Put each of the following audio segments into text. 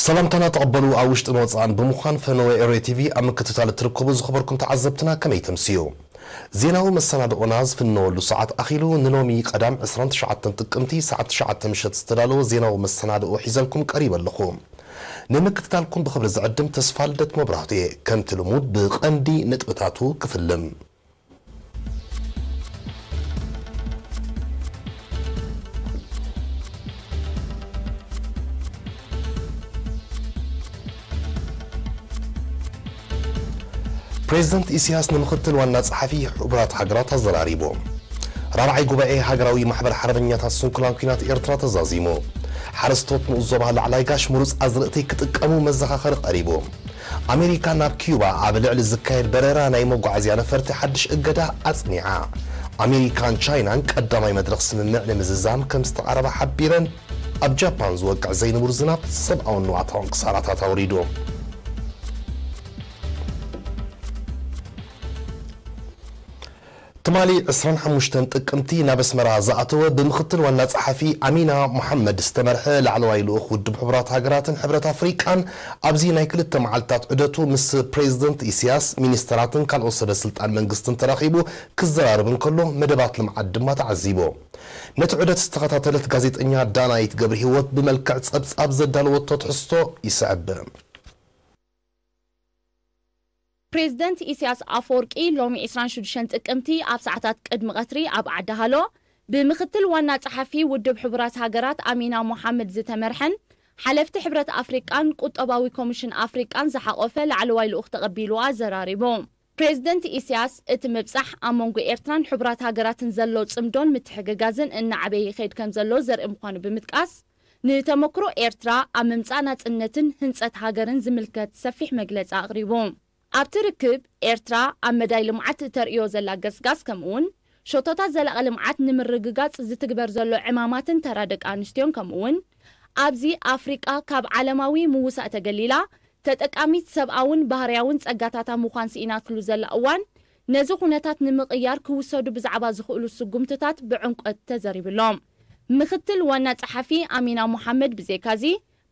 ሰላምታና ተቐበሉ። ኣብ ውሽጥን ወጻእን ብምዃን ፈነወ ኤርትራ ቲቪ ኣብ ምክትታል እትርከቡ ዝኸበርኩም ተዓዘብትና ከመይ ተምስዩ? ዜናዊ መሰናድኦና ዝፍነወሉ ሰዓት ኣኺሉ። ንሎሚ ቀዳም ዕስራን ትሽዓተን ጥቅምቲ ሰዓት ትሽዓተ ምሸት ዝተዳለወ ዜናዊ መሰናድኦ ሒዘልኩም ቀሪበ ኣለኹ። ንምክትታልኩም ብኽብሪ ዝዕድም ተስፋ ልደት መብራህቱ እየ። ከምቲ ልሙድ ብቐንዲ ነጥብታቱ ክፍልም። ፕሬዝደንት ኢሳያስ ንምኽትል ዋና ጸሓፊ ሕቡራት ሃገራት ኣዘራሪቡ። ራብዓይ ጉባኤ ሃገራዊ ማሕበር ሓርበኛታት ስንኩላን ኲናት ኤርትራ ተዛዚሙ። ሓረስቶት ንኡስ ዞባ ላዕላይ ጋሽ ምሩጽ ኣዝርእቲ ክጥቀሙ መዘኻኸሪ ቀሪቡ። ኣሜሪካ ናብ ኪዩባ ኣብ ልዕሊ ዝካየድ በረራ ናይ መጓዓዝያ ነፈርቲ ሓድሽ እገዳ ኣጽኒዓ። ኣሜሪካን ቻይናን ቀዳማይ መድረኽ ስምምዕ ንምዝዛም ከም ዝተቓረባ ሓቢረን። ኣብ ጃፓን ዝወቅዕ ዘይንቡር ዝናብ ሰብኣውን ንዋታውን ክሳራታት ኣውሪዱ። ትማሊ ዕስራን ሓሙሽተን ጥቅምቲ ናብ ኣስመራ ዝኣተወ ብምኽትል ዋና ጸሓፊ ኣሚና መሓመድ ዝተመርሐ ላዕለዋይ ልኡኽ ውድብ ሕቡራት ሃገራትን ሕብረት ኣፍሪቃን ኣብዚ ናይ ክልተ መዓልታት ዑደቱ ምስ ፕሬዝደንት ኢሳያስ፣ ሚኒስተራትን ካልኦት ሰበ ስልጣን መንግስትን ተራኺቡ ክዘራረብ እንከሎ መደባት ልምዓት ድማ ተዓዚቡ። ነቲ ዑደት ዝተኸታተለት ጋዜጠኛ ዳናይት ገብረ ህይወት ብመልክዕ ጸብጻብ ዘዳለወቶ ትሕዝቶ ይስዕብ። ፕሬዝደንት ኢሳያስ ኣፈወርቂ ሎሚ ዕስራን ሽዱሽተን ጥቅምቲ ኣብ ሰዓታት ቅድሚ ቀትሪ ኣብ ዓዲ ሃሎ ብምኽትል ዋና ጸሓፊ ውድብ ሕቡራት ሃገራት ኣሚና ሞሓመድ ዝተመርሐን ሓለፍቲ ሕብረት ኣፍሪቃን ቁጠባዊ ኮሚሽን ኣፍሪቃን ዝሓቖፈ ላዕለዋይ ልኡኽ ተቐቢሉ ኣዘራሪቡ። ፕሬዝደንት ኢሳያስ እቲ ምብጻሕ ኣብ መንጎ ኤርትራን ሕቡራት ሃገራትን ዘሎ ጽምዶን ምትሕግጋዝን እናዓበየ ይኸይድ ከም ዘሎ ዘርኢ ምዃኑ ብምጥቃስ፣ ንተመክሮ ኤርትራ ኣብ ምምጻእ ናጽነትን ህንጸት ሃገርን ዝምልከት ሰፊሕ መግለጺ ኣቕሪቡ። ኣብቲ ርክብ፣ ኤርትራ ኣብ መዳይ ልምዓት እተርእዮ ዘላ ገስጋስ፣ ከምኡውን ሸቶታት ዘላቒ ልምዓት ንምርግጋጽ ዝትግበር ዘሎ ዕማማትን ተራ ደቂ ኣንስትዮን፣ ከምኡውን ኣብዚ ኣፍሪቃ ካብ ዓለማዊ ምውሳእ ተገሊላ፣ ተጠቃሚት ሰብኣውን ባህርያውን ጸጋታታ ምዃን ስኢናትሉ ዘላ እዋን፣ ነዚ ኩነታት ንምቕያር ክውሰዱ ብዛዕባ ዝኽእሉ ስጉምትታት ብዕምቆት ተዘሪብሎም። ምኽትል ዋና ጸሓፊ ኣሚና ሞሓመድ ብዘይካዚ፣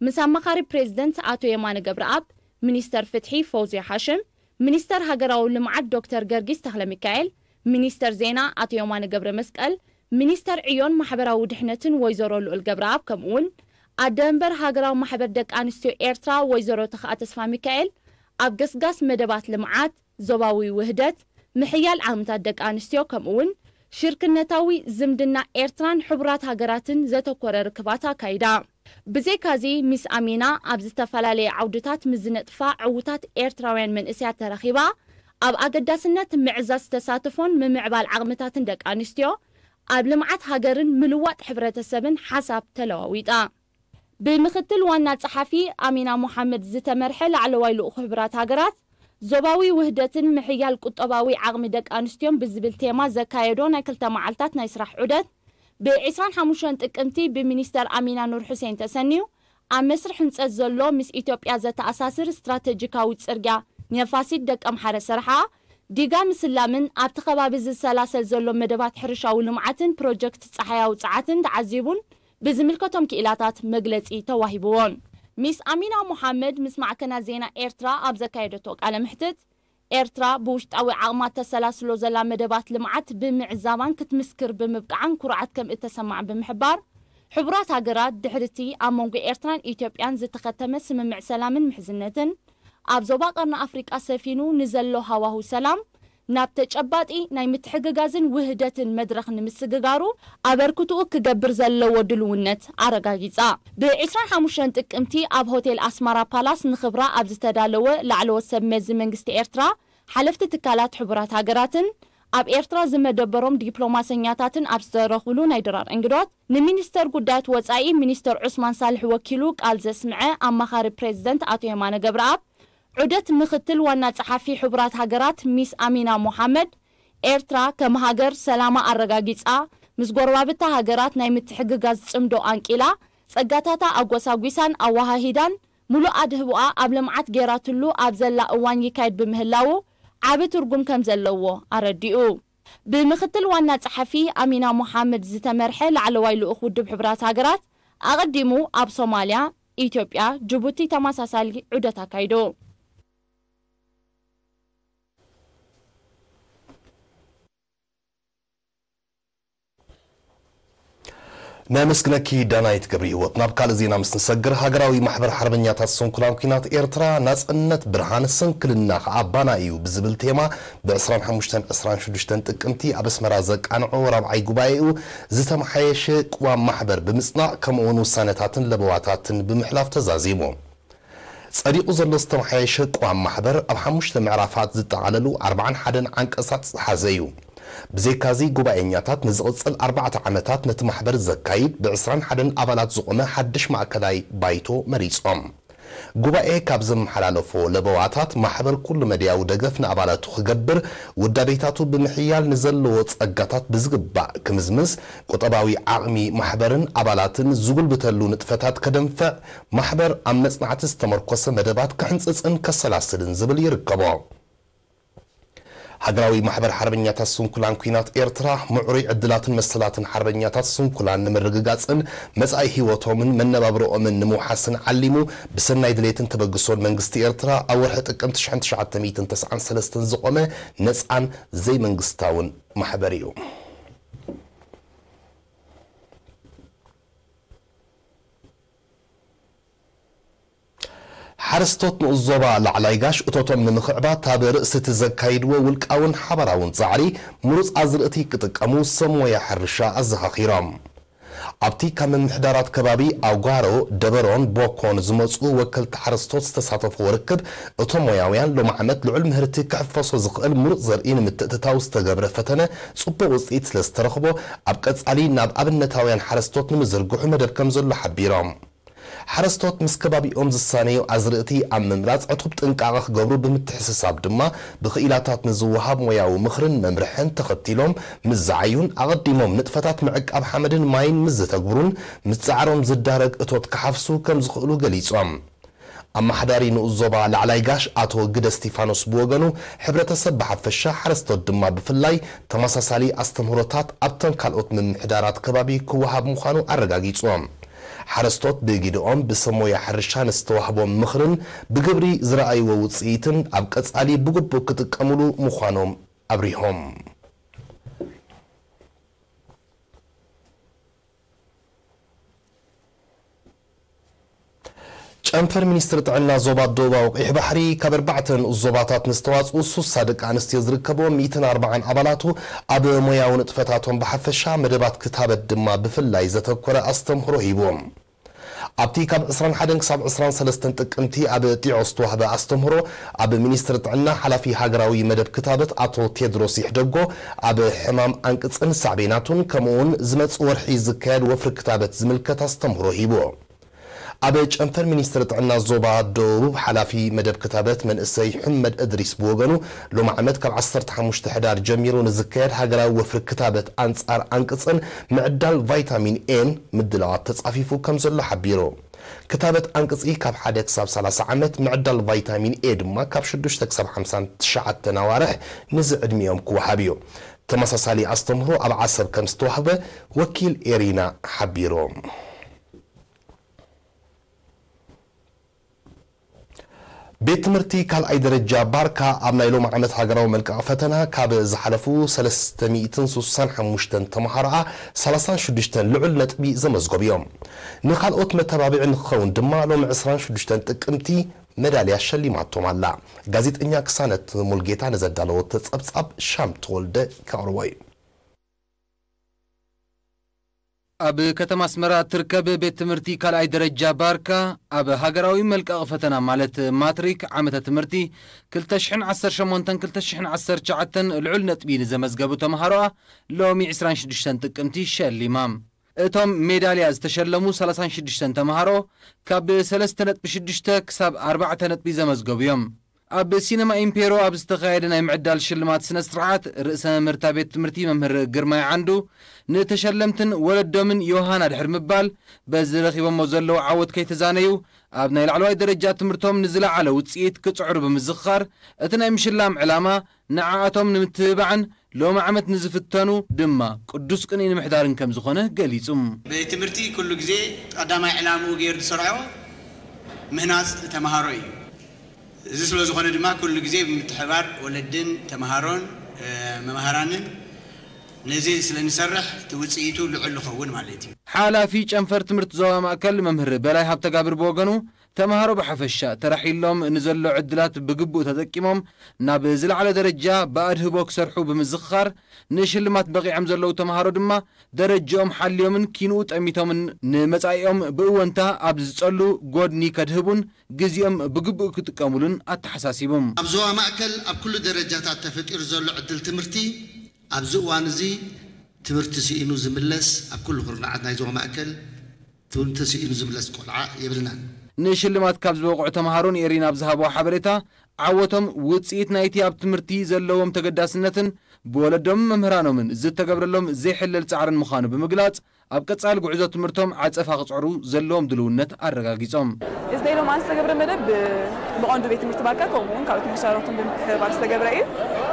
ምስ ኣማኻሪ ፕሬዝደንት ኣቶ የማነ ገብረኣብ፣ ሚኒስተር ፍትሒ ፈውዝያ ሓሽም፣ ሚኒስተር ሃገራዊ ልምዓት ዶክተር ገርጊስ ተኽለሚካኤል፣ ሚኒስተር ዜና ኣቶ የማነ ገብረ መስቀል፣ ሚኒስተር ዕዮን ማሕበራዊ ድሕነትን ወይዘሮ ልኡል ገብረኣብ፣ ከምኡውን ኣደ መንበር ሃገራዊ ማሕበር ደቂ ኣንስትዮ ኤርትራ ወይዘሮ ተኽኣ ተስፋ ሚካኤል ኣብ ገስጋስ መደባት ልምዓት፣ ዞባዊ ውህደት፣ ምሕያል ዓቕምታት ደቂ ኣንስትዮ፣ ከምኡውን ሽርክነታዊ ዝምድና ኤርትራን ሕቡራት ሃገራትን ዘተኮረ ርክባት ኣካይዳ። ብዘይካዚ፣ ሚስ ኣሚና ኣብ ዝተፈላለየ ዓውድታት ምስ ዝነጥፋ ዕዉታት ኤርትራውያን መንእሰያት ተራኺባ፣ ኣብ ኣገዳስነት ምዕዛዝ ተሳትፎን ምምዕባል ዓቕምታትን ደቂ ኣንስትዮ፣ ኣብ ልምዓት ሃገርን ምልዋጥ ሕብረተሰብን ሓሳብ ተለዋዊጣ። ብምኽትል ዋና ጸሓፊ ኣሚና ሞሓመድ ዝተመርሐ ላዕለዋይ ልኡኽ ሕቡራት ሃገራት፣ ዞባዊ ውህደትን ምሕያል ቁጠባዊ ዓቕሚ ደቂ ኣንስትዮን ብዝብል ቴማ ዘካየዶ ናይ ክልተ መዓልታት ናይ ስራሕ ዑደት፣ ብዕስራን ሓሙሽተን ጥቅምቲ ብሚኒስተር ኣሚና ኑር ሑሴን ተሰንዩ፣ ኣብ መስርሕ ህንጸት ዘሎ ምስ ኢትዮጵያ ዘተኣሳስር ስትራተጂካዊ ጽርግያ ነፋሲት ደቀምሓረ ሰርሓ፣ ዲጋ ምስላምን ኣብቲ ከባቢ ዝሰላሰል ዘሎ መደባት ሕርሻዊ ልምዓትን ፕሮጀክት ጸሓያዊ ጸዓትን ተዓዚቡን ብዝምልከቶም ክኢላታት መግለጺ ተዋሂብዎን። ሚስ ኣሚና ሞሓመድ ምስ ማዕከናት ዜና ኤርትራ ኣብ ዘካየደቶ ቃለ መሕትት፣ ኤርትራ ብውሽጣዊ ዓቕማ ተሰላስሎ ዘላ መደባት ልምዓት ብምዕዛባን ክትምስክር ብምብቃዓን ኩርዓት ከም እተሰማዓ ብምሕባር፣ ሕቡራት ሃገራት ድሕሪ እቲ ኣብ መንጎ ኤርትራን ኢትዮጵያን ዝተኸተመ ስምምዕ ሰላምን ምሕዝነትን፣ ኣብ ዞባ ቀርኒ ኣፍሪቃ ሰፊኑ ንዘሎ ሃዋሁ ሰላም ናብ ተጨባጢ ናይ ምትሕግጋዝን ውህደትን መድረኽ ንምስግጋሩ ኣበርክትኡ ክገብር ዘለዎ ድልውነት ኣረጋጊጻ። ብ ዕስራን ሓሙሽተን ጥቅምቲ ኣብ ሆቴል ኣስማራ ፓላስ ንኽብራ ኣብ ዝተዳለወ ላዕለዎት ሰብ መዚ መንግስቲ ኤርትራ፣ ሓለፍቲ ትካላት ሕቡራት ሃገራትን ኣብ ኤርትራ ዝመደበሮም ዲፕሎማሰኛታትን ኣብ ዝተረኽብሉ ናይ ድራር እንግዶት፣ ንሚኒስተር ጉዳያት ወጻኢ ሚኒስተር ዑስማን ሳልሕ ወኪሉ ቃል ዘስምዐ ኣማኻሪ ፕሬዝደንት ኣቶ የማነ ገብረኣብ፣ ዑደት ምኽትል ዋና ጸሓፊ ሕቡራት ሃገራት ሚስ ኣሚና ሞሓመድ፣ ኤርትራ ከም ሃገር ሰላማ ኣረጋጊጻ፣ ምስ ጎረባብታ ሃገራት ናይ ምትሕግጋዝ ጽምዶ ኣንቂላ፣ ጸጋታታ ኣጎሳጒሳን ኣወሃሂዳን፣ ምሉእ ኣድህቦኣ ኣብ ልምዓት ገይራትሉ ኣብ ዘላ እዋን ይካየድ ብምህላዉ፣ ዓቢ ትርጉም ከም ዘለዎ ኣረዲኡ። ብምኽትል ዋና ጸሓፊ ኣሚና ሞሓመድ ዝተመርሐ ላዕለዋይ ልኡኽ ውድብ ሕቡራት ሃገራት፣ ኣቐዲሙ ኣብ ሶማልያ፣ ኢትዮጵያ፣ ጅቡቲ ተመሳሳሊ ዑደት ኣካይዱ። ነመስግነኪ ዳናይት ገብረ ህይወት። ናብ ካልእ ዜና ምስ ንሰግር፣ ሃገራዊ ማሕበር ሓርበኛታት ስንኩላን ኲናት ኤርትራ፣ ናጽነት ብርሃን፣ ስንክልና ኸኣ ባና እዩ ብዝብል ቴማ፣ ብ ዕስራን ሓሙሽተን ዕስራን ሽዱሽተን ጥቅምቲ ኣብ ኣስመራ ዘቃንዖ ራብዓይ ጉባኤኡ፣ ዝተመሓየሸ ቅዋም ማሕበር ብምጽናዕ፣ ከምኡውን ውሳነታትን ለበዋታትን ብምሕላፍ ተዛዚሙ። ጸዲቑ ዘሎ ዝተመሓየሸ ቅዋም ማሕበር ኣብ ሓሙሽተ ምዕራፋት ዝጠቓለሉ ኣርባዓን ሓደን ዓንቀጻት ዝሓዘ እዩ። ብዘይካዚ፣ ጉባኤኛታት ንዝቕጽል ኣርባዕተ ዓመታት ነቲ ማሕበር ዘካይድ ብ ዕስራን ሓደን ኣባላት ዝቖመ ሓድሽ ማእከላይ ባይቶ መሪጾም። ጉባኤ ካብ ዘመሓላለፎ ለበዋታት፣ ማሕበር ኩሉ መድያዊ ደገፍ ንኣባላቱ ክገብር፣ ውዳቤታቱ ብምሕያል ንዘለዎ ጸጋታት ብዝግባእ ክምዝምዝ፣ ቁጠባዊ ዓቕሚ ማሕበርን ኣባላትን ዝጉልብተሉ ንጥፈታት ከደንፍዕ፣ ማሕበር ኣብ መጽናዕቲ ዝተመርኮሰ መደባት ክሕንጽጽን ከሰላስልን ዝብል ይርከቦ። ሃገራዊ ማሕበር ሓርበኛታት ስንኩላን ኲናት ኤርትራ፣ ምዕሩይ ዕድላትን መሰላትን ሓርበኛታት ስንኩላን ንምርግጋጽን መጻኢ ህይወቶምን መነባብሮኦምን ንምውሓስን ዓሊሙ፣ ብሰናይ ድሌትን ተበግሶን መንግስቲ ኤርትራ፣ ኣብ ወርሒ ጥቅምቲ ሽሕን ትሽዓተ ሚእትን ተስዓን ሰለስተን ዝቖመ ነጻን ዘይመንግስታውን ማሕበር እዩ። ሓረስቶት ንኡስ ዞባ ላዕላይ ጋሽ እቶቶም ንምኽዕባት ኣብ ርእሲ እቲ ዘካይድዎ ውልቃውን ሓባራውን ጻዕሪ፣ ምሩጽ ኣዝርእቲ ክጥቀሙ ሰብ ሞያ ሕርሻ ኣዘኻኺሮም። ኣብቲ ካብ ምምሕዳራት ከባቢ ኣውጋሮ፣ ደበሮን ቦኮን ዝመጹ ወከልቲ ሓረስቶት ዝተሳተፍዎ ርክብ፣ እቶም ሞያውያን ሎሚ ዓመት ልዑል ምህርቲ ክሕፈሶ ዝኽእል ምሩጽ ዘርኢ ንምትእትታው ዝተገብረ ፈተነ ጽቡቕ ውጽኢት ስለ ዝተረኽቦ፣ ኣብ ቀጻሊ ናብ ኣብነታውያን ሓረስቶት ንምዝርግሑ መደብ ከም ዘሎ ሓቢሮም። ሓረስቶት ምስ ከባቢኦም ዝሳነዩ ኣዝርእቲ ኣብ ምምራጽ ዕቱብ ጥንቃቐ ክገብሩ ብምትሕስሳብ ድማ፣ ብኽኢላታት ንዝወሃብ ሞያዊ ምኽርን መምርሕን ተኸቲሎም ምስ ዝዓዩን ኣቐዲሞም ንጥፈታት ምዕቃብ ሓመድን ማይን ምስ ዘተግብሩን ምስ ጻዕሮም ዝዳረግ እቶት ክሓፍሱ ከም ዝኽእሉ ገሊጾም። ኣመሓዳሪ ንኡስ ዞባ ላዕላይ ጋሽ ኣቶ ግደ እስቲፋኖስ ብወገኑ፣ ሕብረተሰብ ብሓፈሻ፣ ሓረስቶት ድማ ብፍላይ፣ ተመሳሳሊ ኣስተምህሮታት ኣብተን ካልኦት ምምሕዳራት ከባቢ ክወሃብ ምዃኑ ኣረጋጊጹ። ሓረስቶት ብግደኦም፣ ብሰብ ሞያ ሕርሻ ንዝተዋህቦም ምኽርን ብግብሪ ዝረኣይዎ ውጽኢትን ኣብ ቀጻሊ ብግቡእ ክጥቀምሉ ምዃኖም ኣብሪሆም። ጨንፈር ሚኒስትሪ ጥዕና ዞባ ደቡባዊ ቀይሕ ባሕሪ፣ ካብ ኣርባዕተ ንኡስ ዞባታት ንዝተዋጽኡ ሱሳ ደቂ ኣንስትዮ ዝርከብዎም ሚእትን ኣርባዓን ኣባላቱ፣ ኣብ ሞያዊ ንጥፈታቶም ብሓፈሻ፣ መደባት ክታበት ድማ ብፍላይ ዘተኮረ ኣስተምህሮ ሂቡ። ኣብቲ ካብ ዕስራን ሓደን ክሳብ ዕስራን ሰለስተን ጥቅምቲ ኣብ ጢዖ ዝተዋህበ ኣስተምህሮ፣ ኣብ ሚኒስትሪ ጥዕና ሓላፊ ሃገራዊ መደብ ክታበት ኣቶ ቴድሮስ ይሕደጎ፣ ኣብ ሕማም ኣንቅጽን ሳዕቤናቱን፣ ከምኡውን ዝመጽእ ወርሒ ዝካየድ ወፍሪ ክታበት ዝምልከት ኣስተምህሮ ሂቡ። ኣብ ጨንፈር ሚኒስትሪ ጥዕና ዞባ ደቡብ ሓላፊ መደብ ክታበት መንእሰይ ሕመድ እድሪስ ብወገኑ፣ ሎሚ ዓመት ካብ ዓሰርተ ሓሙሽተ ሕዳር ጀሚሩ ንዝካየድ ሃገራዊ ወፍሪ ክታበት ኣንጻር ኣንቅጽን ምዕዳል ቫይታሚን ኤን ምድላዋት ተጻፊፉ ከም ዘሎ ሓቢሩ። ክታበት ኣንቅጺ ካብ ሓደ ክሳብ ሰላሳ ዓመት፣ ምዕዳል ቫይታሚን ኤ ድማ ካብ ሽዱሽተ ክሳብ ሓምሳን ትሽዓተን ኣዋርሕ ንዝዕድሚኦም ክወሃብ እዩ። ተመሳሳሊ ኣስተምህሮ ኣብ ዓሰብ ከም ዝተዋህበ ወኪል ኤሪና ሓቢሩ። ቤት ትምህርቲ ካልኣይ ደረጃ ባርካ ኣብ ናይ ሎሚ ዓመት ሃገራዊ መልቀቒ ፈተና ካብ ዝሓለፉ ሰለስተ ሚእትን ሱሳን ሓሙሽተን ተምሃሮኣ ሰላሳን ሽዱሽተን ልዑል ነጥቢ ዘመዝገቡ እዮም። ንኻልኦት መተባብዒ ንክኸውን ድማ ሎሚ ዕስራን ሽዱሽተን ጥቅምቲ መዳልያ ሸሊማቶም ኣላ። ጋዜጠኛ ክሳነት ሙልጌታ ንዘዳለወቶ ጸብጻብ ሻም ተወልደ ከቕርቦ እዩ። ኣብ ከተማ ኣስመራ እትርከብ ቤት ትምህርቲ ካልኣይ ደረጃ ባርካ፣ ኣብ ሃገራዊ መልቀቒ ፈተና ማለት ማትሪክ ዓመተ ትምህርቲ ክልተ ሽሕን ዓሰርተ ሸሞንተን ክልተ ሽሕን ዓሰርተ ትሽዓተን ልዑል ነጥቢ ንዘመዝገቡ ተምሃሮኣ ሎሚ ዕስራን ሽዱሽተን ጥቅምቲ ሸሊማ። እቶም ሜዳልያ ዝተሸለሙ ሰላሳን ሽዱሽተን ተምሃሮ ካብ ሰለስተ ነጥቢ ሽዱሽተ ክሳብ ኣርባዕተ ነጥቢ ዘመዝገቡ እዮም። ኣብ ሲነማ ኢምፔሮ ኣብ ዝተኻየደ ናይ ምዕዳል ሽልማት ስነ ስርዓት፣ ርእሰ መምህርታ ቤት ትምህርቲ መምህር ግርማይ ዓንዱ ንተሸለምትን ወለዶምን ዮሃና ድሕሪ ምባል፣ በዚ ረኺቦሞ ዘለዉ ዓወት ከይተዛነዩ፣ ኣብ ናይ ላዕለዋይ ደረጃ ትምህርቶም ንዝለዓለ ውጽኢት ክጽዕሩ ብምዝኽኻር፣ እቲ ናይ ምሽላም ዕላማ ንዓኣቶም ንምትብባዕን ሎሚ ዓመት ንዝፍተኑ ድማ ቅዱስ ቅንኢ ንምሕዳርን ከም ዝኾነ ገሊጹ። ቤት ትምህርቲ ኩሉ ግዜ ቀዳማይ ዕላምኡ ገይሩ ዝሰርዖ ምህናፅ ተምሃሮ እዩ። እዚ ስለ ዝኾነ ድማ ኩሉ ግዜ ብምትሕባር ወለድን ተምሃሮን መምሃራንን ነዚ ስለ ንሰርሕ እቲ ውፅኢቱ ልዑል ይኸውን ማለት እዩ። ሓላፊ ጨንፈር ትምህርቲ ዞባ ማእከል መምህር በላይ ሃብተጋብር ብወገኑ፣ ተምሃሮ ብሓፈሻ ተራሒሎም ንዘሎ ዕድላት ብግቡእ ተጠቂሞም ናብ ዝለዓለ ደረጃ ብኣድህቦ ክሰርሑ ብምዝኽኻር፣ ንሽልማት በቒዖም ዘለዉ ተምሃሮ ድማ ደረጅኦም ሓልዮምን ኪንኡ ጠሚቶምን ንመጻኢኦም ብእወንታ ኣብ ዝጸሉ ጎድኒ ከድህቡን ግዜኦም ብግቡእ ክጥቀሙሉን ኣተሓሳሲቡ። ኣብ ዞባ ማእከል ኣብ ኩሉ ደረጃታት ተፈጢሩ ዘሎ ዕድል ትምህርቲ ኣብዚ እዋን እዚ ትምህርቲ ስኢኑ ዝምለስ ኣብ ኩሉ ኩርናዓት ናይ ዞባ ማእከል ትምህርቲ ስኢኑ ዝምለስ ቆልዓ የብልናን። ንሽልማት ካብ ዝበቕዑ ተምሃሮ ንኤሪና ኣብ ዝሃብዎ ሓበሬታ፣ ዓወቶም ውጽኢት ናይቲ ኣብ ትምህርቲ ዘለዎም ተገዳስነትን ብወለዶምን መምህራኖምን ዝተገብረሎም ዘይሕለል ጻዕርን ምዃኑ ብምግላጽ፣ ኣብ ቀጻሊ ጉዕዞ ትምህርቶም ዓጸፋ ክጽዕሩ ዘለዎም ድልውነት ኣረጋጊጾም። እዚ ናይ ሎማዓንቲ ዝተገብረ መደብ ብ-፣ ብቐንዱ ቤት ትምህርቲ ባርካ ከምኡ እውን ካልኦት መሻርኽትን ብምትሕብባር ዝተገብረ እዩ።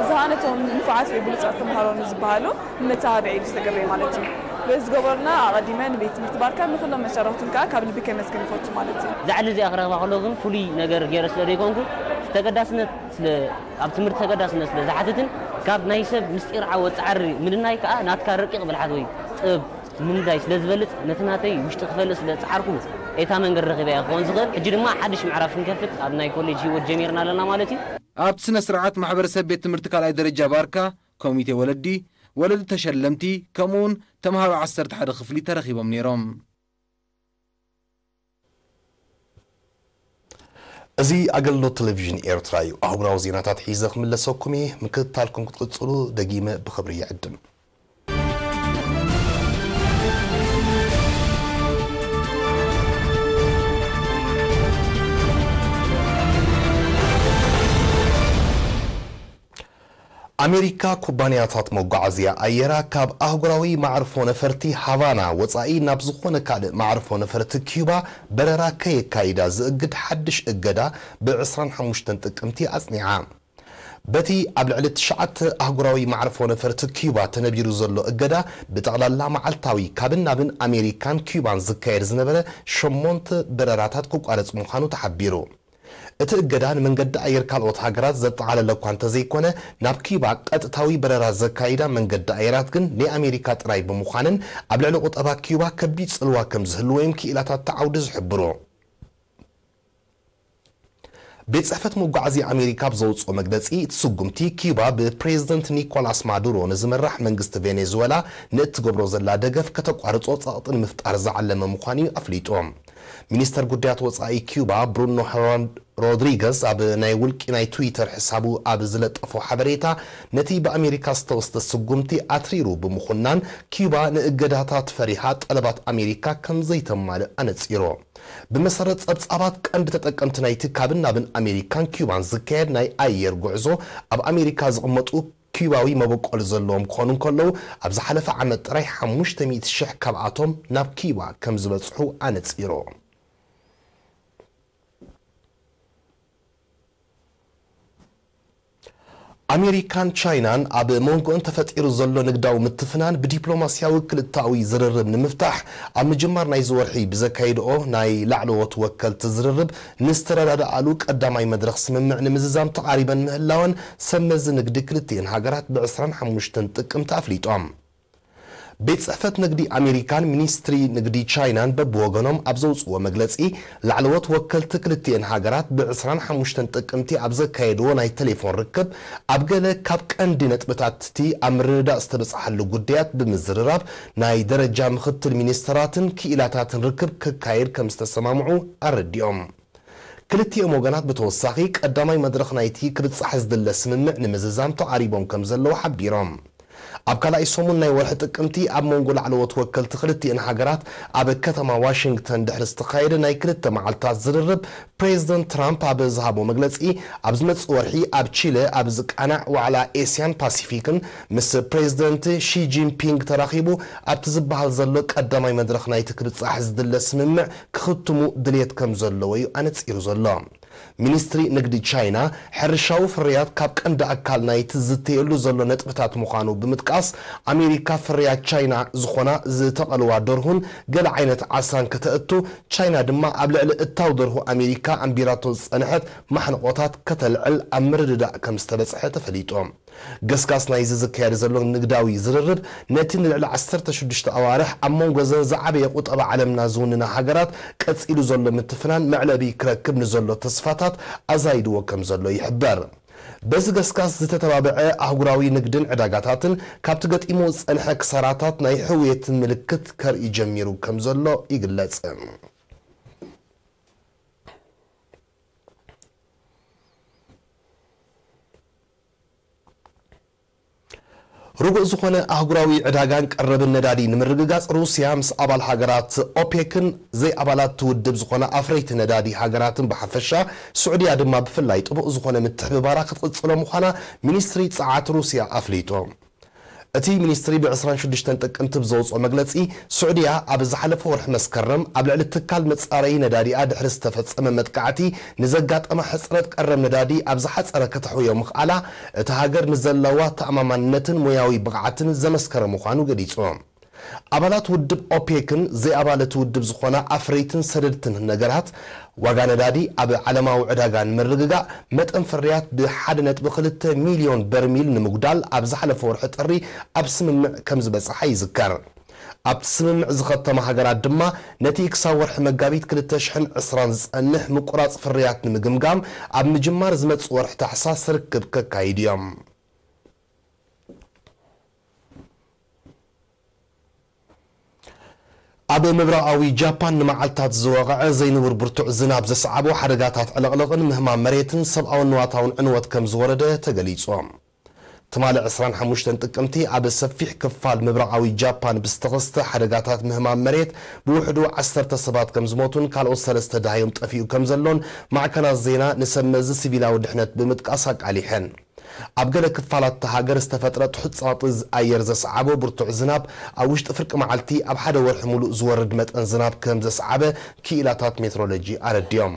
እዚ ኸኣ ነቶም ንፉዓት ወይ ብሉጻት ተምሃሮ ንዝበሃሉ ንመተባብዒ ኢሉ ዝተገብረ እዩ ማለት እዩ። በዚ ዝገበሩልና ኣቐዲመ ንቤት ትምህርቲ ባርካ ንኹሎም መሻርኽቱን ከኣ ካብ ልቢ ከመስግን ይፈቱ ማለት እዩ። እዛ ዕድል እዚኣ ክረኽባ ከለኹ ግን ፍሉይ ነገር ገይረ ስለ ዘይኮንኩ፣ ተገዳስነት ስለ፣ ኣብ ትምህርቲ ተገዳስነት ስለ ዝሓትትን ካብ ናይ ሰብ ምስጢር ዓወት ጻዕሪ ምድናይ ከኣ ናትካ ረቂቕ ብልሓት ወይ ጥበብ ምንዳይ ስለ ዝበልጽ፣ ነቲ ናተይ ውሽጢ ክፈልጥ ስለ ዝጸዓርኩ፣ እታ መንገዲ ረኺበያ ክኸውን ዝኽእል። ሕጂ ድማ ሓድሽ ምዕራፍ ክንከፍት ኣብ ናይ ኮሌጅ ህይወት ጀሚርና ኣለና ማለት እዩ። ኣብቲ ስነ ስርዓት ማሕበረሰብ ቤት ትምህርቲ ካልኣይ ደረጃ ባርካ፣ ኮሚቴ ወለዲ፣ ወለዲ ተሸለምቲ፣ ከምኡውን ተምሃሮ ዓሰርተ ሓደ ክፍሊ ተረኺቦም ነይሮም። እዚ ኣገልግሎት ቴሌቪዥን ኤርትራ እዩ። ኣህጉራዊ ዜናታት ሒዘ ክምለሰኩም እየ። ምክትታልኩም ክትቅጽሉ ደጊመ ብኽብሪ ይዕድም። ኣሜሪካ ኩባንያታት መጓዓዝያ ኣየራ ካብ ኣህጉራዊ መዓርፎ ነፈርቲ ሃቫና ወጻኢ ናብ ዝኾነ ካልእ መዓርፎ ነፈርቲ ኪዩባ በረራ ከየካይዳ ዝእግድ ሓድሽ እገዳ ብ ዕስራን ሓሙሽተን ጥቅምቲ ኣጽኒዓ። በቲ ኣብ ልዕሊ ትሽዓተ ኣህጉራዊ መዓርፎ ነፈርቲ ኪዩባ ተነቢሩ ዘሎ እገዳ፣ ብጠቕላላ መዓልታዊ ካብን ናብን ኣሜሪካን ኪዩባን ዝካየድ ዝነበረ ሸሞንተ በረራታት ክቋረጽ ምዃኑ ተሓቢሩ። እቲ እገዳ ንመንገዲ ኣየር ካልኦት ሃገራት ዘጠቓለለ እኳ እንተዘይኮነ፣ ናብ ኪዩባ ቀጥታዊ በረራ ዘካይዳ መንገዲ ኣየራት ግን ናይ ኣሜሪካ ጥራይ ብምዃነን፣ ኣብ ልዕሊ ቁጠባ ኪዩባ ከቢድ ጽልዋ ከም ዝህልዎ እዮም ክኢላታት እቲ ዓውዲ ዝሕብሩ። ቤት ጽሕፈት መጓዓዝያ ኣሜሪካ ኣብ ዘውጽኦ መግለጺ፣ እቲ ስጉምቲ ኪዩባ ብፕሬዝደንት ኒኮላስ ማዱሮ ንዝምራሕ መንግስቲ ቬኔዙዌላ ንእትገብሮ ዘላ ደገፍ ከተቋርጾ ጸቕጢ ንምፍጣር ዝዓለመ ምዃኑ እዩ ኣፍሊጡ። ሚኒስተር ጉዳያት ወጻኢ ኪዩባ ብሩኖ ሄራን ሮድሪገስ ኣብ ናይ ውልቂ ናይ ትዊተር ሕሳቡ ኣብ ዝለጠፎ ሓበሬታ፣ ነቲ ብኣሜሪካ ዝተወስደ ስጉምቲ ኣትሪሩ ብምኹናን፣ ኪዩባ ንእገዳታት ፈሪሃ ጠለባት ኣሜሪካ ከም ዘይተማልእ ኣነጺሩ። ብመሰረት ጸብጻባት፣ ቀንዲ ተጠቀምቲ ናይቲ ካብን ናብን ኣሜሪካን ኪዩባን ዝካየድ ናይ ኣየር ጉዕዞ፣ ኣብ ኣሜሪካ ዝቕመጡ ኪዩባዊ መበቆል ዘለዎም ክኾኑ እንከለዉ፣ ኣብ ዝሓለፈ ዓመት ጥራይ ሓሙሽተ ሚእቲ ሽሕ ካብኣቶም ናብ ኪዩባ ከም ዝበጽሑ ኣነጺሩ። ኣሜሪካን ቻይናን ኣብ መንጎኦን ተፈጢሩ ዘሎ ንግዳዊ ምትፍናን ብዲፕሎማስያዊ ክልተኣዊ ዝርርብ ንምፍታሕ ኣብ ምጅማር ናይዚ ወርሒ ብዘካየድኦ ናይ ላዕለዎት ወከልቲ ዝርርብ ንዝተረዳድኣሉ ቀዳማይ መድረኽ ስምምዕ ንምዝዛም ተቓሪበን ምህላወን ሰብ መዚ ንግዲ ክልቲኤን ሃገራት ብ ዕስራን ሓሙሽተን ጥቅምቲ ኣፍሊጦም። ቤት ጽሕፈት ንግዲ ኣሜሪካን ሚኒስትሪ ንግዲ ቻይናን በብወገኖም ኣብ ዘውጽእዎ መግለጺ፣ ላዕለዎት ወከልቲ ክልቲኤን ሃገራት ብ ዕስራን ሓሙሽተን ጥቅምቲ ኣብ ዘካየድዎ ናይ ቴሌፎን ርክብ፣ ኣብ ገለ ካብ ቀንዲ ነጥብታት እቲ ኣብ ምርድዳእ ዝተበጽሓሉ ጉዳያት ብምዝርራብ፣ ናይ ደረጃ ምኽትል ሚኒስተራትን ክኢላታትን ርክብ ክካየድ ከም ዝተሰማምዑ ኣረዲኦም። ክልቲኦም ወገናት ብተወሳኺ፣ ቀዳማይ መድረኽ ናይቲ ክብጻሕ ዝድለ ስምምዕ ንምዝዛም ተቓሪቦም ከም ዘለዉ ሓቢሮም። ኣብ ካልኣይ ሰሙን ናይ ወርሒ ጥቅምቲ፣ ኣብ መንጎ ላዕለዎት ወከልቲ ክልቲኤን ሃገራት ኣብ ከተማ ዋሽንግተን ድሕሪ ዝተኻየደ ናይ ክልተ መዓልታት ዝርርብ፣ ፕሬዚደንት ትራምፕ ኣብ ዝሃቦ መግለጺ፣ ኣብ ዝመጽእ ወርሒ ኣብ ቺለ ኣብ ዝቃናዕ ዋዕላ ኤስያን ፓሲፊክን ምስ ፕሬዚደንት ሺ ጂንፒንግ ተራኺቡ ኣብቲ ዝበሃል ዘሎ ቀዳማይ መድረኽ ናይቲ ክብጻሕ ዝድለ ስምምዕ ክኽትሙ ድልየት ከም ዘለዎ እዩ ኣነጺሩ ዘሎ። ሚኒስትሪ ንግዲ ቻይና፣ ሕርሻዊ ፍርያት ካብ ቀንዲ ኣካል ናይቲ ዝዝተየሉ ዘሎ ነጥብታት ምዃኑ ብምጥቃስ፣ ኣሜሪካ ፍርያት ቻይና ዝኾና ዝተቐልዋ ደርሁን ገለ ዓይነት ዓሳን ከተእቱ፣ ቻይና ድማ ኣብ ልዕሊ እታው ደርሁ ኣሜሪካ ኣንቢራቶ ዝጸንሐት ማሕንቖታት ከተልዕል ኣብ ምርድዳእ ከም ዝተበጽሐ ተፈሊጡ። ገስጋስ ናይዚ ዝካየድ ዘሎ ንግዳዊ ዝርርብ፣ ነቲ ንልዕሊ ዓሰርተ ሽዱሽተ ኣዋርሕ ኣብ መንጎ ዘን ዝዓበየ ቁጠባ ዓለምና ዝውንና ሃገራት ቀጺሉ ዘሎ ምትፍናን መዕለቢ ክረክብ ንዘሎ ተስፋታት ኣዛይድዎ ከም ዘሎ ይሕበር። በዚ ገስጋስ ዝተተባብዐ ኣህጉራዊ ንግድን ዕዳጋታትን፣ ካብቲ ገጢሙ ዝጸንሐ ክሳራታት ናይ ሕውየት ምልክት ከርኢ ጀሚሩ ከም ዘሎ ይግለጽ። ርጉእ ዝኾነ ኣህጉራዊ ዕዳጋን ቀረብን ነዳዲ ንምርግጋጽ፣ ሩስያ ምስ ኣባል ሃገራት ኦፔክን ዘይኣባላት ውድብ ዝኾና ኣፍረይቲ ነዳዲ ሃገራትን ብሓፈሻ፣ ስዑድያ ድማ ብፍላይ ጥቡቕ ዝኾነ ምትሕብባራ ክትቕጽሎ ምዃና ሚኒስትሪ ጸዓት ሩስያ ኣፍሊጡ። እቲ ሚኒስትሪ ብ ዕስራን ሽዱሽተን ጥቅምቲ ብዘውፅኦ መግለፂ፣ ስዑድያ ኣብ ዝሓለፈ ወርሒ መስከረም ኣብ ልዕሊ ትካል መፃረዪ ነዳዲኣ ድሕሪ ዝተፈፀመ መጥቃዕቲ ንዘጋጠማ ሕፅረት ቀረብ ነዳዲ ኣብ ዝሓፀረ ከተሕውዮ ምኽኣላ፣ እታ ሃገር ንዘለዋ ተኣማማንነትን ሞያዊ ብቕዓትን ዘመስከረ ምዃኑ ገሊፁ። ኣባላት ውድብ ኦፔክን ዘይኣባል እቲ ውድብ ዝኾና ኣፍረይትን ሰደድትን ነገራት፣ ዋጋ ነዳዲ ኣብ ዓለማዊ ዕዳጋ ንምርግጋእ፣ መጠን ፍርያት ብ ሓደ ነጥቢ ክልተ ሚልዮን በርሚል ንምጉዳል ኣብ ዝሓለፈ ወርሒ ጥሪ ኣብ ስምምዕ ከም ዝበጽሓ ይዝከር። ኣብቲ ስምምዕ ዝኸተማ ሃገራት ድማ፣ ነቲ ክሳብ ወርሒ መጋቢት ክልተ ሽሕን ዕስራን ዝጸንሕ ምቁራጽ ፍርያት ንምግምጋም፣ ኣብ ምጅማር ዝመጽእ ወርሒ ታሕሳስ ርክብ ከካይዱ እዮም። ኣብ ምብራቓዊ ጃፓን ንመዓልታት ዝወቕዐ ዘይንቡር ብርቱዕ ዝናብ ዘስዓቦ ሓደጋታት ዕልቕልቕን ምህማም መሬትን ሰብኣውን ንዋታውን ዕንወት ከም ዝወረደ ተገሊጹ። ትማሊ ዕስራን ሓሙሽተን ጥቅምቲ ኣብ ሰፊሕ ክፋል ምብራቓዊ ጃፓን ብዝተኸስተ ሓደጋታት ምህማም መሬት ብውሕዱ ዓሰርተ ሰባት ከም ዝሞቱን ካልኦት ሰለስተ ደሃዮም ጠፊኡ ከም ዘሎን ማዕከናት ዜና ንሰብ መዚ ሲቪላዊ ድሕነት ብምጥቃስ ኣቃሊሐን። ኣብ ገለ ክፋላት እታ ሃገር ዝተፈጥረ ትሑት ጸቕጢ ኣየር ዘስዓቦ ብርቱዕ ዝናብ፣ ኣብ ውሽጢ ፍርቂ መዓልቲ ኣብ ሓደ ወርሒ ሙሉእ ዝወርድ መጠን ዝናብ ከም ዘስዓበ ክኢላታት ሜትሮሎጂ ኣረዲኦም።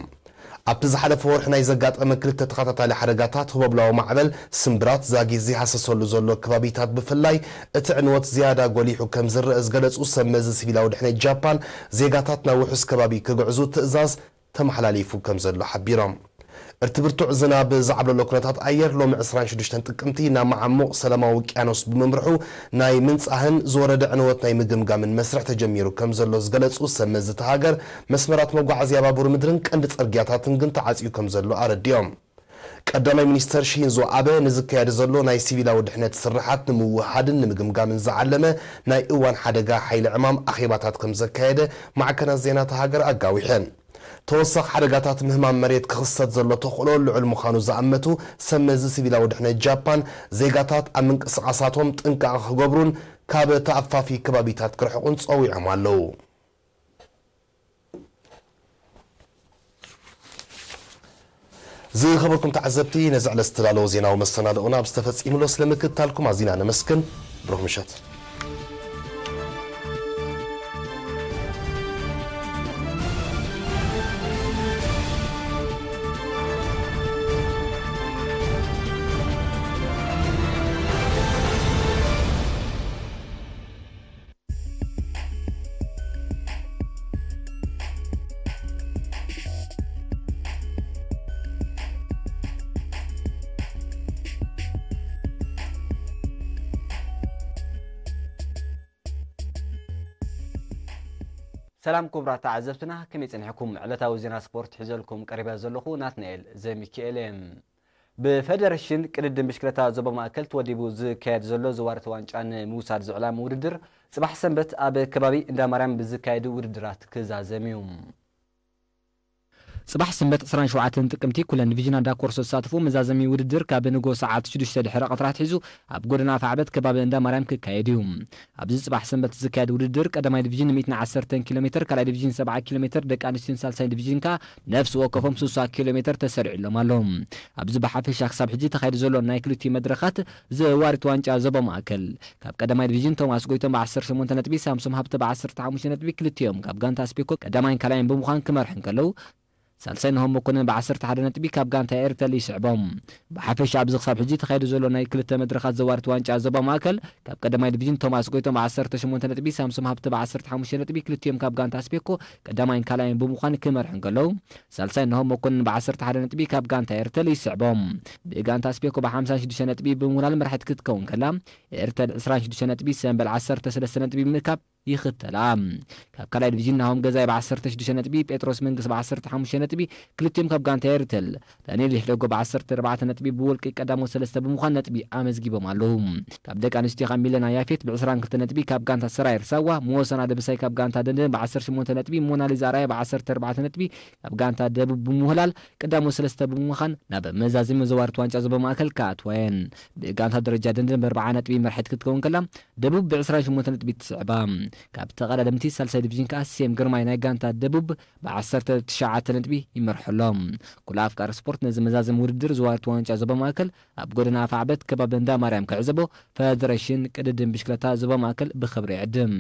ኣብቲ ዝሓለፈ ወርሒ ናይ ዘጋጠመ ክልተ ተኸታታሊ ሓደጋታት ህቦብላዊ ማዕበል ስምብራት ዛጊት ዘይሃሰሰሉ ዘሎ ከባቢታት ብፍላይ፣ እቲ ዕንወት ዝያዳ ጎሊሑ ከም ዝረአ ዝገለጹ ሰብ መዚ ሲቪላዊ ድሕነት ጃፓን፣ ዜጋታት ናብ ውሑስ ከባቢ ክግዕዙ ትእዛዝ ተመሓላሊፉ ከም ዘሎ ሓቢሮም። እቲ ብርቱዕ ዝናብ ዝዓብለሎ ኩነታት ኣየር ሎሚ ዕስራን ሽዱሽተን ጥቅምቲ ናብ መዓሙቕ ሰላማዊ ውቅያኖስ ብምምርሑ ናይ ምንጻህን ዝወረደ ዕንወት ናይ ምግምጋምን መስርሕ ተጀሚሩ ከም ዘሎ ዝገለጹ ሰብ መዚ እታ ሃገር፣ መስመራት መጓዓዝያ ባቡር ምድርን ቀንዲ ጽርግያታትን ግን ተዓጽዩ ከም ዘሎ ኣረዲኦም። ቀዳማይ ሚኒስተር ሺንዞ ኣበ ንዝካየድ ዘሎ ናይ ሲቪላዊ ድሕነት ስርሓት ንምውህሃድን ንምግምጋምን ዝዓለመ ናይ እዋን ሓደጋ ሓይሊ ዕማም ኣኼባታት ከም ዘካየደ ማዕከናት ዜና እታ ሃገር ኣጋዊሐን። ተወሳኺ ሓደጋታት ምህማም መሬት ክኽሰት ዘሎ ተኽእሎ ልዑል ምዃኑ ዝኣመቱ ሰብ መዚ ሲቪላዊ ድሕነት ጃፓን፣ ዜጋታት ኣብ ምንቅስቓሳቶም ጥንቃቐ ክገብሩን ካብ ተኣፋፊ ከባቢታት ክርሕቑን ጸዊዖም ኣለዉ። ዝኸበርኩም ተዓዘብቲ፣ ነዚ ዕለት ዝተዳለወ ዜናዊ መሰናድኦና ኣብ ዝተፈጺምሎ ስለ ምክትታልኩም ኣዚና ነመስግን። ብሩኽ ምሸት። ሰላም ክቡራት ተዓዘብትና፣ ከመይ ጸኒሕኩም? ዕለታዊ ዜና ስፖርት ሒዘልኩም ቀሪበ ዘለኹ ናትናኤል ዘሚካኤል እየ። ብፈደረሽን ቅድድም ብሽክለታ ዞባ ማእከል ተወዲቡ ዝካየድ ዘሎ ዘዋርት ዋንጫ ንምውሳድ ዝዕላም ውድድር፣ ጽባሕ ሰንበት ኣብ ከባቢ እንዳ ማርያም ብዝካየዱ ውድድራት ክዛዘም እዩ። ጽባሕ ሰንበት ዕስራን ሸውዓተን ጥቅምቲ፣ ኩለን ዲቪዥናት ዳኮርሶ ዝሳተፉ መዛዘሚ ውድድር ካብ ንግሆ ሰዓት ሽዱሽተ ድሕሪ ቀትሪ ኣትሒዙ ኣብ ጎደና ኣፍዓበት ከባቢ እንዳ ማርያም ክካየድ እዩ። ኣብዚ ጽባሕ ሰንበት ዝካየድ ውድድር፣ ቀዳማይ ዲቪዥን ሚእትን ዓሰርተን ኪሎ ሜትር፣ ካልኣይ ዲቪዥን ሰብዓ ኪሎ ሜትር፣ ደቂ ኣንስትዮን ሳልሳይ ዲቪዥን ከኣ ነፍሲ ወከፎም ስሳ ኪሎ ሜትር ተሰሪዑሎም ኣሎ። ኣብዚ ብሓፈሻ ክሳብ ሕጂ ተኻይዱ ዘሎ ናይ ክልቲኡ መድረኻት ዘዋሪት ዋንጫ ዞባ ማእከል፣ ካብ ቀዳማይ ዲቪዥን ቶማስ ጎይቶም ብ ዓሰርተ ሸሞንተ ነጥቢ፣ ሳምሶም ሃብተ ብ ዓሰርተ ሓሙሽተ ነጥቢ፣ ክልቲኦም ካብ ጋንታ ስፔኮ ቀዳማይን ካልኣይን ብምዃን ክመርሑ እንከለዉ፣ ሳልሳይ ናሆም መኮንን ብ ዓሰርተ ሓደ ነጥቢ ካብ ጋንታ ኤርተል ይስዕቦም። ብሓፈሻ ኣብዚ ክሳብ ሕጂ ተኻይዱ ዘሎ ናይ ክልተ መድረኻት ዘዋርት ዋንጫ ዞባ ማእከል ካብ ቀዳማይ ዲቪዥን ቶማስ ጎይቶም ብ ዓሰርተ ሸሞንተ ነጥቢ፣ ሳምሶም ሃብተ ብ ዓሰርተ ሓሙሽተ ነጥቢ ክልቲኦም ካብ ጋንታ ኣስፔኮ ቀዳማይን ካልኣይን ብምዃን ክመርሑ እንከለዉ፣ ሳልሳይ ናሆም መኮንን ብ ዓሰርተ ሓደ ነጥቢ ካብ ጋንታ ኤርተል ይስዕቦም። ብጋንታ ኣስፔኮ ብ ሓምሳን ሽዱሽተ ነጥቢ ብምውላል መራሒት ክትከውን ከላ፣ ኤርተል ዕስራን ሽዱሽተ ነጥቢ፣ ሰምበል ዓሰርተ ሰለስተ ነጥቢ ብምእካብ ይኽተላ። ካብ ካልኣይ ዲቪዥን ናሆም ገዛይ ብ ዓሰርተ ሽዱሽተ ነጥቢ፣ ጴጥሮስ መንግስ ብ ዓሰርተ ሓሙሽተ ነጥቢ፣ ክልቲኦም ካብ ጋንታ ኤርተል፣ ዳንኤል ይሕደጎ ብ ዓሰርተ ኣርባዕተ ነጥቢ ብውልቂ ቀዳሞት ሰለስተ ብምዃን ነጥቢ ኣመዝጊቦም ኣለዉ። ካብ ደቂ ኣንስትዮ ካብ ሚለና ያፌት ብ ዕስራን ክልተ ነጥቢ ካብ ጋንታ ሰራየር ሳዋ፣ ሞሳና ደበሳይ ካብ ጋንታ ደንደን ብ ዓሰርተ ሸሞንተ ነጥቢ፣ ሞናሊዛ ኣርኣያ ብ ዓሰርተ ኣርባዕተ ነጥቢ ካብ ጋንታ ደቡብ ብምውህላል ቀዳሞት ሰለስተ ብምዃን ናብ መዛዘሚ መዘዋርት ዋንጫ ዞባ ማእከል ክኣትዋ እየን። ብጋንታ ደረጃ ደንደን ብ ኣርብዓ ነጥቢ መርሒት ክትከውን ከላ፣ ደቡብ ብ ዕስራን ሸሞንተ ነጥቢ ትስዕባ። ካብ ተቐዳደምቲ ሳልሳይ ዲቪዥን ከኣ ሴም ግርማይ ናይ ጋንታ ደቡብ ብ ዓሰርተ ትሽዓተ ነጥቢ ይመርሑ ኣሎ። ኩሉ ኣፍቃሪ ስፖርት ነዚ መዛዘሚ ውድድር ዘዋርት ዋንጫ ዞባ ማእከል ኣብ ጎደና ኣፋዕበት ከባቢ እንዳ ማርያም ክዕዘቦ ፈደረሽን ቅድድም ብሽክለታ ዞባ ማእከል ብኽብሪ ይዕድም።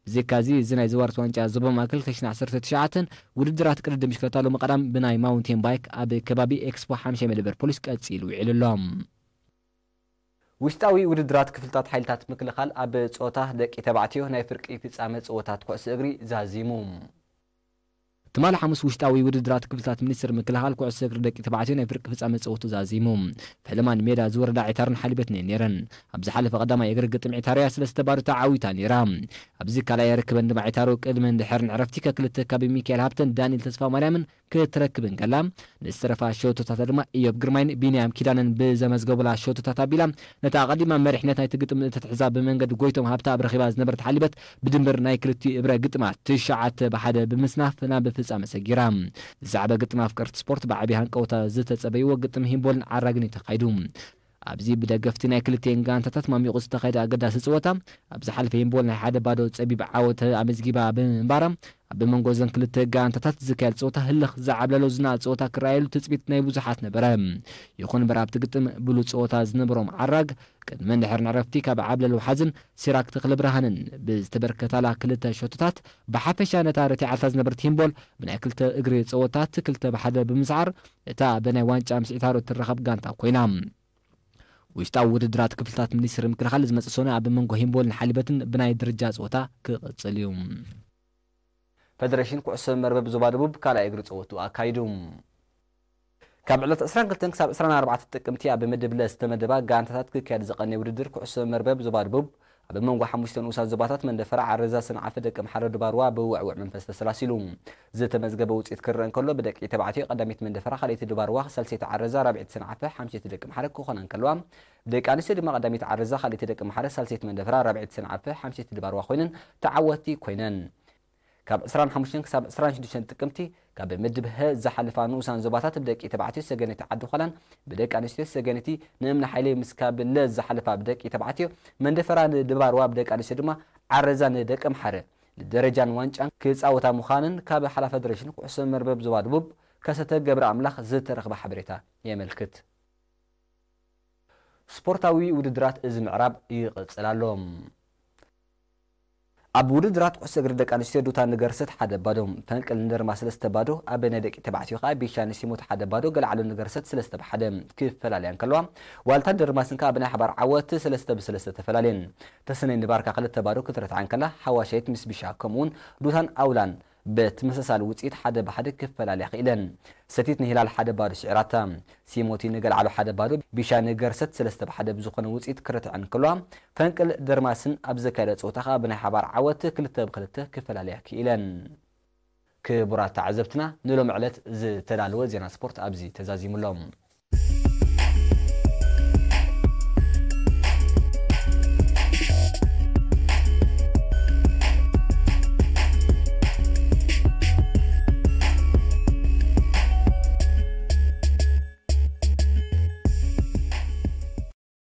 ብዘይካዚ እዚ ናይ ዘዋርት ዋንጫ ዞባ ማእከል ክልተ ሽሕን ዓሰርተ ትሽዓተን ውድድራት ቅድድም ብሽክለታ ሎሚ ቀዳም ብናይ ማውንቴን ባይክ ኣብ ከባቢ ኤክስፖ ሓምሻይ መደበር ፖሊስ ቀጺሉ ውዒሉ ኣሎ። ውሽጣዊ ውድድራት ክፍልታት ሓይልታት ምክልኻል ኣብ ጾታ ደቂ ተባዕትዮ ናይ ፍርቂ ፍጻመ ጸወታት ኩዕሶ እግሪ ዛዚሙ። ትማሊ ሓሙስ ውሽጣዊ ውድድራት ክፍልታት ሚኒስትር ምክልኻል ኩዕሶ እግሪ ደቂ ተባዕትዮ ናይ ፍርቂ ፍጻመ ጸወቱ ዛዚሙ። ፍሕልማን ሜዳ ዝወረዳ ዒታርን ሓሊበትን እየን ነይረን። ኣብ ዝሓለፈ ቀዳማይ እግሪ ግጥም ዒታርያ ሰለስተ ባዶ ተዓዊታ ነይራ። ኣብዚ ካልኣይ ርክበን ድማ ዒታሮ ቅድመን ድሕርን ዕረፍቲ ከክልተ ካብ ሚካኤል ሃብተን ዳንኤል ተስፋ ማርያምን ክትረክብ እንከላ፣ ንዝተረፋ ሸቶታት ድማ ኢዮብ ግርማይን ቢንያም ኪዳነን ብዘመዝገቡላ ሸቶታት ኣቢላ፣ ነታ ኣቐዲማ መሪሕነት ናይቲ ግጥም እተትሕዛ ብመንገዲ ጎይቶም ሃብተኣብ ረኺባ ዝነበረት ሓሊበት ብድምር ናይ ክልቲኡ እብረ ግጥማት ትሽዓተ ብሓደ ብምስናፍ ናብ ፍጻመ ሰጊራ። ዝዛዕበ ግጥም ኣፍቀርቲ ስፖርት ብዓቢ ሃንቀውታ ዝተጸበይዎ ግጥም ሂምቦልን ዓራግን እዩ ተኻይዱ። ኣብዚ ብደገፍቲ ናይ ክልቲኤን ጋንታታት ማሚቑ ዝተኻየደ ኣገዳሲ ጸወታ፣ ኣብ ዝሓለፈ ሂምቦል ናይ ሓደ ባዶ ጸቢብ ዓወት ኣመዝጊባ ብምንባራ፣ ኣብ መንጎ እዘን ክልተ ጋንታታት ዝካየድ ጸወታ ህልኽ ዝዓብለሎ ዝና ጸወታ ክረኣየሉ ትጽቢት ናይ ብዙሓት ነበረ። ይኹን እምበር ኣብቲ ግጥም ብሉጽ ጸወታ ዝነበሮም ዓራግ ቅድመን ድሕርን ዕረፍቲ ካብ ዓብለል ወሓዝን ሲራክ ተኽለብርሃንን ብዝተበርከታላ ክልተ ሸቶታት ብሓፈሻ ነታ ረቲዓልታ ዝነበረት ሂምቦል ብናይ ክልተ እግሪ ጸወታት ክልተ ብሓደ ብምስዓር እታ ብናይ ዋንጫ ምስ ዒታሮ እትረኸብ ጋንታ ኮይና። ውሽጣዊ ውድድራት ክፍልታት ሚኒስትሪ ምክልኻል ዝመጽእ ሰኑይ ኣብ መንጎ ሂምቦልን ሓሊበትን ብናይ ደረጃ ጸወታ ክቕጽል እዩ። ፈደሬሽን ኩዕሶ መርበብ ዞባ ደቡብ ካልኣይ እግሪ ጸወቱ ኣካይዱ። ካብ ዕለት ዕስራን ክልተን ክሳብ ዕስራን ኣርባዕተን ጥቅምቲ ኣብ ምድብ ለ ዝተመደባ ጋንታታት ክካየድ ዝቐነየ ውድድር ኩዕሶ መርበብ ዞባ ደቡብ ኣብ መንጎ ሓሙሽተ ንኡሳት ዞባታት መንደፈራ፣ ዓረዛ፣ ሰንዓፈ፣ ደቂ ኣምሓረ፣ ድባርዋ ብውዕውዕ መንፈስ ተሰላሲሉ። ዝተመዝገበ ውጽኢት ክረአ እንከሎ ብደቂ ተባዕትዮ ቀዳሚት መንደፈራ፣ ካልኣይቲ ድባርዋ፣ ሳልሰይቲ ዓረዛ፣ ራብዐይቲ ሰንዓፈ፣ ሓምሸይቲ ደቂ ኣምሓረ ክኾና እንከለዋ፣ ብደቂ ኣንስትዮ ድማ ቀዳሚት ዓረዛ፣ ካልኣይቲ ደቂ ኣምሓረ፣ ሳልሰይቲ መንደፈራ፣ ራብዐይቲ ሰንዓፈ፣ ሓምሸይቲ ድባርዋ ኮይነን ተዓወትቲ ኮይነን። ካብ ዕስራን ሓሙሽተን ክሳብ ዕስራን ሽዱሽተን ጥቅምቲ ካብ ምድብ ሀ ዝሓልፋ ንኡሳን ዞባታት ብደቂ ተባዕትዮ ሰገነይቲ ዓዲ ዃላን ብደቂ ኣንስትዮ ሰገነይቲ ንእምነ ሓይለ ምስ ካብ ለ ዝሓልፋ ብደቂ ተባዕትዮ መንደፈራ ንድባርዋ ብደቂ ኣንስትዮ ድማ ዓረዛ ንደቂ ኣምሓረ ንደረጃን ዋንጫን ክጻወታ ምዃነን ካብ ሓላፊ ፈደሬሽን ኩዕሶ መርበብ ዞባ ደቡብ ከሰተ ገብረ ኣምላኽ ዝተረኽበ ሓበሬታ የመልክት። ስፖርታዊ ውድድራት እዚ ምዕራብ ይቕጽል ኣሎ። ኣብ ውድድራት ኩዕሶ እግሪ ደቂ ኣንስትዮ ዱታ ንገርሰት ሓደ ባዶ፣ ፈንቅል ንደርማ ሰለስተ ባዶ፣ ኣብ ናይ ደቂ ተባዕትዮ ከኣ ቢሻ ንሲሞት ሓደ ባዶ፣ ገልዓሎ ንገርሰት ሰለስተ ብሓደ ክፈላለያ እንከለዋ፣ ዋልታ ንደርማስን ከኣ ብናይ ሓባር ዓወት ሰለስተ ብሰለስተ ተፈላለየን። ተሰነይ ንባርካ ክልተ ባዶ ክትረትዓ እንከላ፣ ሓዋሻይት ምስ ቢሻ ከምኡውን ዱታን ኣውላን ብተመሳሳሊ ውጽኢት ሓደ ብሓደ ክፈላለያ ክኢለን። ሰቲት ንሂላል ሓደ ባዶ ስዒራታ። ሲሞቲ ንገልዓሎ ሓደ ባዶ፣ ቢሻ ንገርሰት ሰለስተ ብሓደ ብዝኾነ ውጽኢት ክረትዐን ከለዋ፣ ፈንቅል ደርማስን ኣብ ዘካየደ ጸወታ ከኣ ብናይ ሓባር ዓወት ክልተ ብክልተ ክፈላለያ ክኢለን። ክቡራት ተዓዘብትና፣ ንሎሚ ዕለት ዝተዳለወ ዜና ስፖርት ኣብዚ ተዛዚሙ ኣሎ።